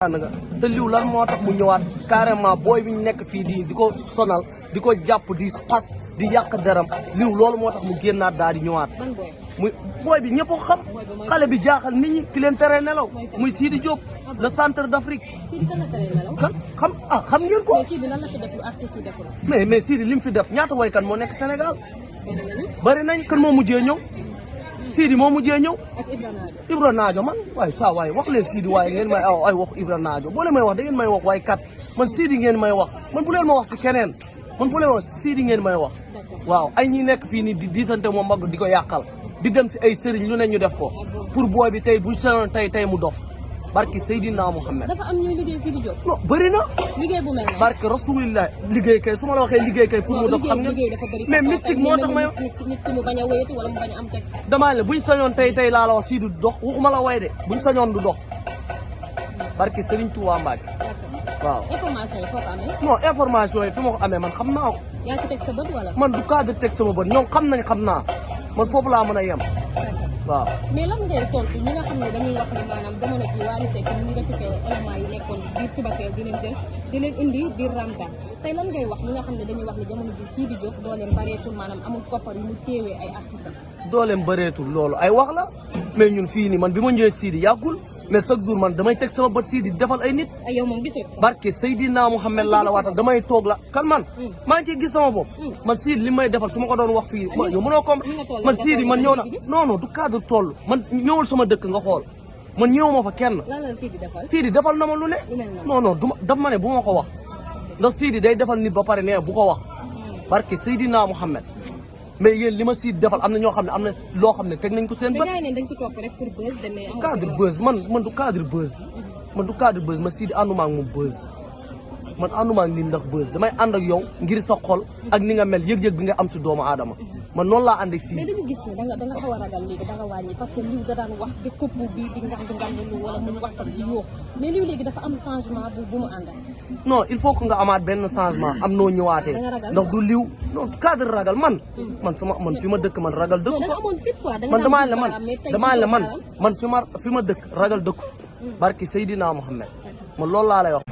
nga te liw lan moo tax mu ñëwaat carrément booy bi ñu nekk fii di ko sonal di ko jàpp di xas di yàq deram liw loolu moo tax mu génnaat daal di ñëwaat muy booy bi ñëpp ko xam xale bi jaaxal nit ñi ki leen tere nelaw muy Sidi Diop le centre d'Afrique kan xam ngeen ko mais Sidi li mu fi def ñaata woykat moo nekk Sénégal bari nañ kan moo mujjee ñëw Sidi moo mujjee ñëw Ibra Naajo man waaye saa waaye wax leen Sidi waaye ngeen may ay wax Ibra Naajo boo leen may wax da ngeen may wax waaye kat man Sidi ngeen may wax man bu leen ma wax si keneen man bu leen wax Sidi ngeen may wax waaw ay ñi nekk fii nii di diisante moom mbagg di ko yàqal di dem si ay sëriñ lu ne ñu def ko pour booy bi tey buñ senoon tey mu dof barki Seydina Mouhamed dafa am ñuy liggéey Sidi Diop non bëri na liggéey bu mel ne barki Rasulillah liggéey kay su ma la waxee liggéey kay pour mu dof xam nga mais mystique moo tax may nit ki mu bañ a wéyatu wala mu bañ a am texte damaa ne buñ sañoon tey laa la wax Sidi du dox waxuma la way de buñ sañoon du dox barki Serigne Touba Mbacke waaw information yi foo ko amee non information yi fi ma ko amee man xam naa ko yaa ci teg sa bët wala man du cadre teg sama bët ñoom xam naa man foofu laa mën a yem waaw mais lan ngay tontu ñi nga xam ne dañuy wax ne maanaam jamono ji Wally Seck mu ngi récupéré éléments yi nekkoon biir Subatel di leen jël di leen indi biir Ramdan tey lan ngay wax ñi nga xam ne dañuy wax ne jamono ji Sidi Diop dooleem bareetul maanaam amul koppar yu mu téewee ay artistes am dooleem bareetul loolu ay wax la mais ñun fii nii man bi ma ñëwee Sidi yàggul mais chaque jour man damay teg sama bët Sidi defal ay nit yow moom gisoo sax barke Seydina Mouhamed laa la waatal damay toog la kan man maa ngi ciy gis sama bopp man Sidi li may defal su ma ko doon wax fii yow mënoo comprendre man Sidi man ñëw na non du cadre toll man ñëwul sama dëkk nga xool man ñëw ma fa kenn lan la Sidi defal na ma lu ne non duma daf ma ne bu ma ko wax ndax Sidi day defal nit ba pare ne bu ko wax barke Seydina Mouhamed mais yéen li ma Sidi defal am na ñoo xam ne am na loo xam ne teg nañ ko seen bët. cadre buzz man du cadre buzz. man du cadre buzz man Sidi ànduma ak moom buzz. man ànduma ak nit ndax buzz damay ànd ak yow ngir sa xol ak ni nga mel yëg-yëg bi nga am si doomu aadama man noonu laa ànd ak Sidi. mais dañu gis ne da nga xaw a ragal léegi da nga wàññi parce que liw da daan wax di këpp di ngandu wala mu wax sax di yoo mais liw léegi dafa am changement bu mu àndal. non il faut que nga amaat benn changement am noo ñëwaatee ndax du liw non cadre ragal man fi ma dëkk man ragal dëkk fa man damaa la man fi ma dëkk ragal dëkk fa barki Seydina Mouhamed man loolu laa lay wax.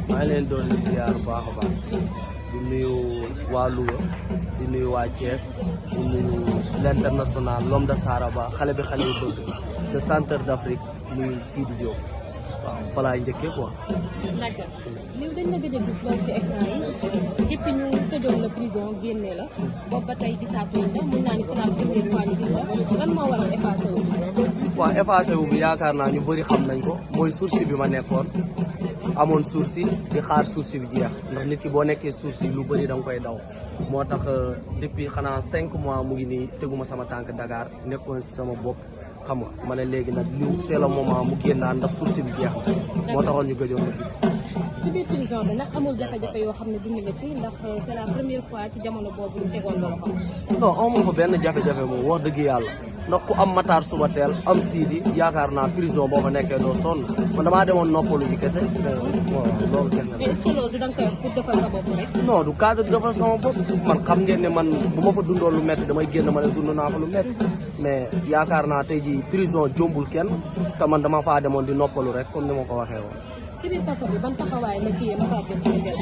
maa ngi leen doon ziar bu baax a baax di nuyu waa Louga di nuyu waa Thiès di nuyu l'international l'homme de Saraba xale yu bëgg le centre d'Afrique muy Sidi Diop waaw fa laay njëkkee quoi. d'accord léegi dañ la gëj a gis loolu ci écran yi depuis ñu tëjoon la prison génne la boobu ba tey gisaatuñ la mun naa ni c'est la première fois ñu gis la lan moo waral effacé wu bi. waaw effacé wu bi yaakaar naa ñu bëri xam nañ ko mooy source bi ma nekkoon amoon source di xaar source bi jeex ndax nit ki boo nekkee source lu bëri da nga koy daw moo tax depuis xanaa 5 mois mu ngi nii teguma sama tànk Dakar nekkoon si sama bopp. xam nga ma ne léegi nag liw c'est le moment mu génnaan ndax source bi jeex na moo taxoon ñu gëjoon a gis. ci biir prison bi ndax amul jafe-jafe yoo xam ne dund nga ci ndax c'est la première fois ci jamono boobu ñu tegoon la ko. non amoo fa benn jafe-jafe moom wax dëgg yàlla ndax ku am Matar Subatel am Sidi yaakaar naa prison boo fa nekkee doo sonn man damaa demoon noppalu ji kese loolu kese la. mais est-ce que loolu du da nga koy pour defal sa bopp rek. non du cadre defal sama bopp man xam ngeen ne man bu ma fa dundoon lu métti damay génn ma ne dund naa fa lu métti mais yaakaar naa tey jii prison jombul kenn te man dama faa demoon di noppalu rek comme ni ma ko waxee woon. ci biir kaso bi ban taxawaay la ci Matar Diop ci biir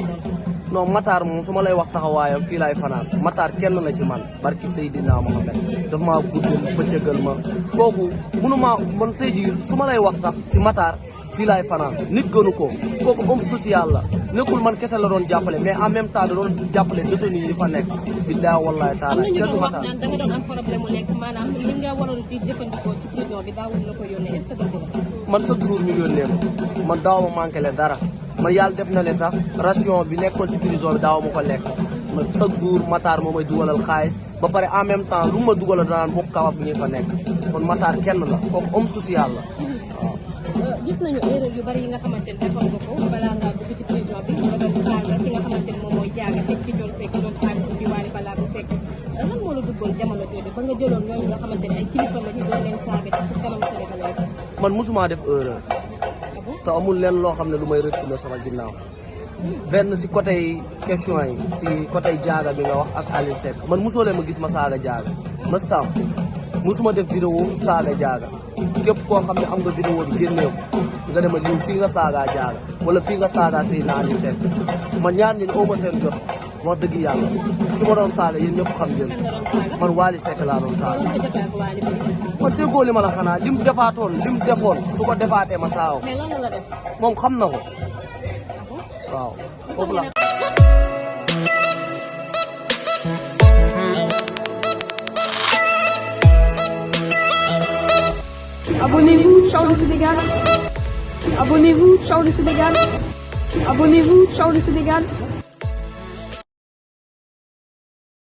non Matar moom su ma lay wax taxawaayam fii laay fanaan Matar kenn la ci man barki Seydina Mohamed daf maa guddal bëccëgal ma kooku mënuma man tey jii su ma lay wax sax si Matar fii laay fanaan nit gënu ko kooku homme social la nekkul man kese la doon jàppale mais en même temps da doon jàppale détenu yi fa nekk billahi wallahi taala kenn du Matar. da nga doon am problème mu nekk maanaam li nga waroon di jëfandikoo ci prison bi daawul la ko yónnee est-ce que dëgg la. man chaque jour ñu yónnee man daaw ma manqué le dara man yàlla def na ne sax ration bi nekkoon si prison bi daaw ma ko lekk man chaque jour Matar moo may dugalal xaalis ba pare en même temps lu ma dugalal danaan bokk kawab ñi fa nekk kon Matar kenn la kooku homme social la. gis nañu erreur yu bari yi nga xamante ne defoon nga ko balaa ngaa dugg ci prison bi nga doon saaga ki nga xamante ne moom mooy jaaga teg ci Thione Seck doon saaga aussi Wally Ballago Seck lan moo la duggoon jamono jooju ba nga jëloon ñooñu nga xamante ne ay kilifa lañu doon leen saaga te si kanam Sénégalais man mosuma def erreur te amul leen loo xam ne lu may rëccu la sama ginnaaw benn si côté question yi si côté jaaga bi nga wax ak Aliou Seck man mosoo leen ma gis ma saaga jaaga ma sam mosuma def vidéo saaga jaaga képp koo xam ne am nga vidéo bi génneew nga ne ma liw fii nga saagaa jaaga wala fii nga saagaa sëy naa ni seet man ñaar ñi aw ma seen jot wax dëgg yàlla ki ma doon saaga yéen ñëpp xam ngeen man Wally Seck laa doon saaga man déggoo li ma la xanaa lim defoon su ko defaatee ma saaw mais lan la def moom xam na ko waaw foofu la Abonnez-vous, ciao le Sénégal. Abonnez-vous, ciao le Sénégal. Abonnez-vous, ciao le Sénégal.